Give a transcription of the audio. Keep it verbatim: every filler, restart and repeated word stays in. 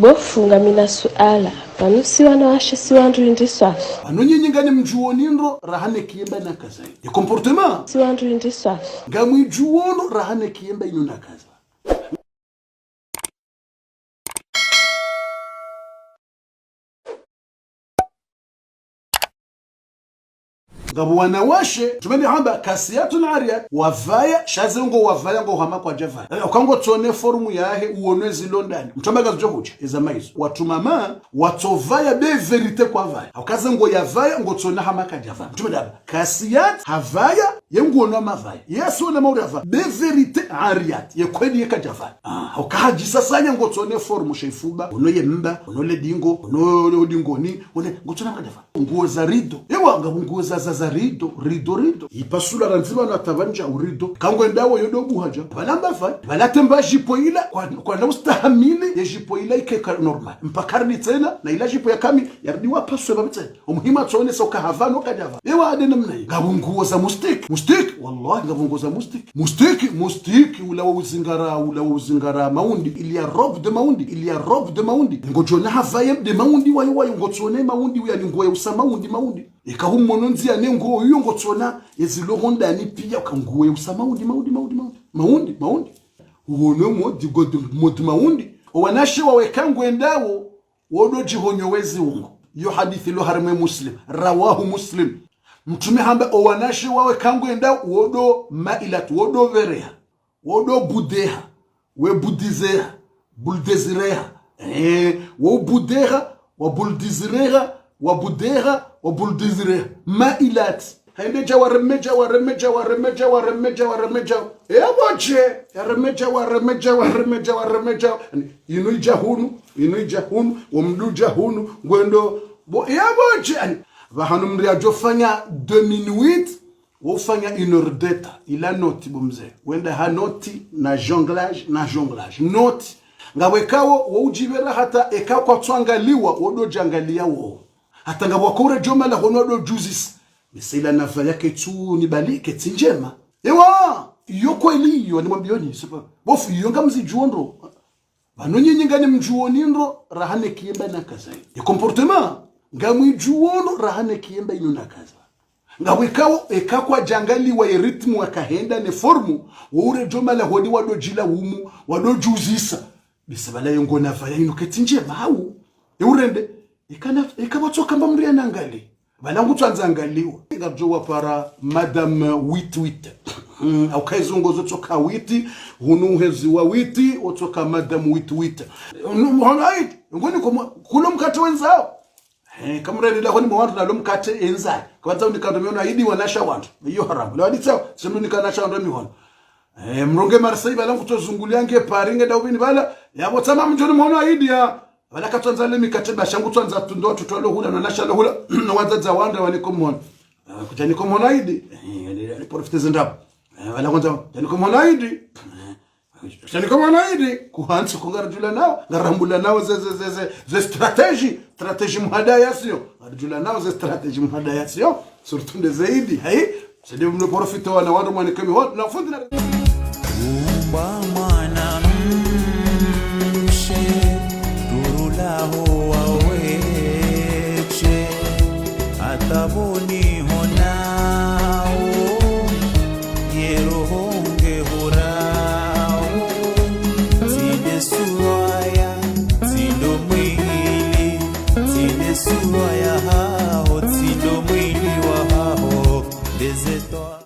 Bo fundi, ngamina suala. Pvanu si wanawashe si wandru indri swafi? Pvanu nyinyi nganimdjuwo ni ndro raha ne kiyemba na kazayi. Ye comportement? Si wandru indri swafi? Ngamwidjuwo ndro raha ne kiyemba inu na kaza. Ngapvo wanawashe, Mtrume hamba, كاسيات عاريات, wavaya, sha ze nguo wavaya ngo hama kwadjavaya. Eh, uka ngotsone formu yahe, uonwe zilo ndani. Mtrume ngazidjo hudja, eza maizo. Wandru wama, watsovaya be vérité kwavaya. Uka ze nguo yavaya, ngotsona hama kadjavaya. Mtrume hamba, كاسيات, havaya, ye nguo no mavaya. Ye asiona mauri havaya. Be vérité عاريات, ye kweli ye kadjavaya. Ah, uka hadjisasanya ngotsone formu sha ifuba, ono ye mba, ono le dingo, ono le dingoni, one, ngotsona kadjavaya. Nguo za rideau. Ewa, ngapvo nguo za, za, za rideau, rideau, rideau. Ipasula randzi pvanu hata pvandza u rideau. Ka ngwendawo yo ndo buhaja. Pvala mba pvani. Pvala temba jupe ila, kwa, kwana ustahamili, ye jupe ila ike ka normal. Mpaka ridi tsena, na ila jupe ya kami, yaridi wapaswe pvapvi tsena. Omuhimu atsonesa uka hava no kadjavaya. Ewa ade namna yi. Ngapvo nguo za moustique. Moustique, wallahi, ngapvo nguo za moustique. Moustique, moustique, ula wa uzingara, ula wa uzingara maundi. Il y a robe de maundi, il y a robe de maundi. Ngodjona havaye de maundi wayo wayo, ngotsone maundi, uya ni nguo ya usa maundi, maundi. Eka humono ndziani nguo iyo ngotsona, ezilo ho ndani piya uka nguo ya usa maundi, maundi, maundi, maundi. Maundi, maundi. Uone modi, godi, modi maundi. Owanawashe wawe ka ngwendawo, wo ndo djihonyo wezi ungo. Yo hadisi lo harimwa Muslim. رواه مسلم. Mtrume hamba owanawashe wawe ka ngwendawo, wo ndo مائلات, wo ndo pvereha. Wo ndo budeha. We budizeha. Buldezireha. Eh, wo budeha, wa buldizireha, wa budeha, wa buldizireha. مائلات. Haimbe dja wa reme dja, wa reme dja, wa reme dja, wa reme dja, wa reme dja. Eya bodje. Ya reme dja, wa reme dja, wa reme dja, wa reme dja. Ani, inu idja hunu, inu idja hunu, wo mndru udja hunu, ngwendo. Bo, eya bodje. Ani, pvahanu mndru yadjofanya deux minutes, wo ufanya une heure de temps. Ila noti bo mze. Wenda ha noti, na jonglage, na jonglage. Noti. Ngapvo ekawo, wo udjipvera hata eka kwatsuangaliwa, wo ndo djangaliya wo. Hata ngapvo wako uredjo mala hono ndo djuzisa. Misela navaya ketsu ni bali ketsi ndjema. Ewa, iyo kweli iyo, nimwambiyoni, c'est pas. Bo fundi, iyo ngamzidjuwo ndro. Pvanu nyinyi nganimdjuwo ni ndro, raha ne kiyemba na kazayi. Ye comportement, ngamwidjuwo ndro, raha ne kiyemba inu na kaza. Ngapvo ekawo, eka kwadjangaliwa ye rythme wakahenda ne formu, wo uredjo mala hodi wa ndo djila umu, wa ndo djuzisa. Bese pvala yo nguo navaya inu ketsi ndjema hau. E urende, eka na, eka pvatsoka mba mndru yanangali. Pvala ngutsandza angaliwa. Ngapvo wapara Madame Wit Wit. Mm, au kaizo ngo zotsoka witi, hunu uhezi wa witi, otsoka Madame Wit Wit. Mm, hona ayi, ngoni kumo, kulo mkate wendzawo. Eh, kamureni la honi mwa wandru nalo mkate endzayi. Kwandza unika ndo mihono aidi wanasha wandru. Iyo haramu. Leo aditsa, sinu nika nasha wandru mihono. Eh, mronge Marseille pvala ngutso zunguliya nge Paris nge Daubini pvala. Yapvo tsama mdjoni mhono aidi ya. Pvala katsandza le mikate ba sha ngutsandza tundo tuto lo hula, no nasha lo hula, no wadzadze wandru waniko mhono. Eh, kudjaniko mhono aidi. Eh, ni, ni profite zendrabo. Eh, pvala kwandza, kudjaniko mhono aidi. Eh, Shani kama naidi, kuhantsi ko ngaridjula nawo, ngarambula nawo ze, ze, ze, ze, ze stratégie, stratégie muhadaya siyo. Ngaridjula nawo ze stratégie muhadaya siyo. Surtout nde zaidi, hayi. Sidi mno profite wana wandru mwanike mihono, na fundi na Umba mwana mshe, duru laho waweshe, hata pvo nihonao, ye roho nge hurao, tsi nde sura ya, tsi ndo mwili, tsi nde sura yahaho, tsi ndo mwili wahaho, ndeze